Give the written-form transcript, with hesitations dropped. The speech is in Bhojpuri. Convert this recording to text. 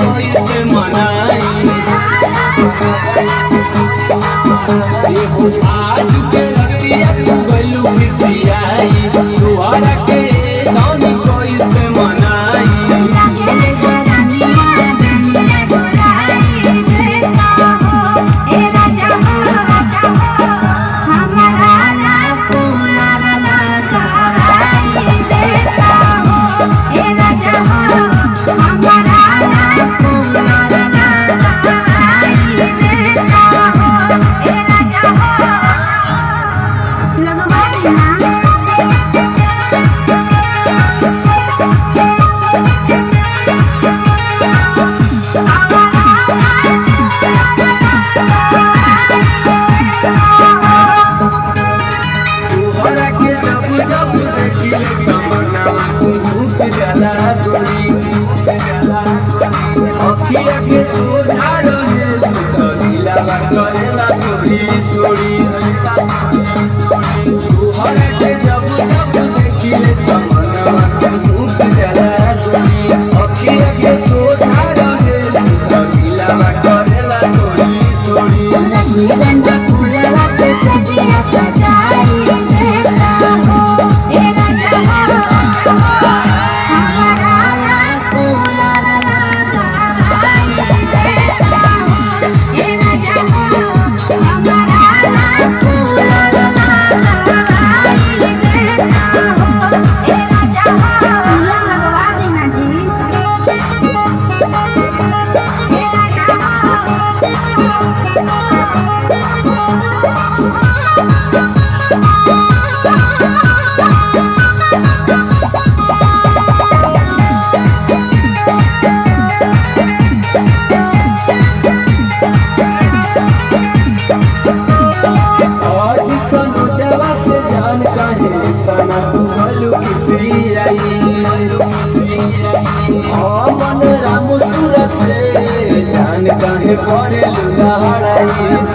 कैसे मनाई। एहो आज के रतिया तू गइलू खिसियाई, तोहरा के धनी कैसे मनाई। लागेले जरानिया जनिया डोलाई देता हो, ए राजा हो, राजा हो, हमारा ला कूलर लगाई देता हो, ए राजा हो, हमारा ला कूलर लगाई देता हो, ए राजा हो, लगवाई ना। तोहरा के जब जब देखिले तमन्ना तू जाला तोरी, अखिया के सोझा रहे तू तो दिलावा करेला तोरी तोरी। तोहरा के जब जब देखिले तमन्ना तू जाला तोरी, अखिया के सोझा रहे तू तो दिलावा करेला तोरी तोरी। रंगीरंगा फूलवा से सजिया सजाई देता हो, ए राजा हो, हमारा ला कूलर लगाई देता हो, ए राजा हो, हमारा ला कूलर लगाई देता हो, ए राजा हो, कूलर लगवा देना जी, ए राजा आज सनोजवा से जान काहे तना तू भलू किसी आई। मन राम सुर से जान काहे करे लड़ाई।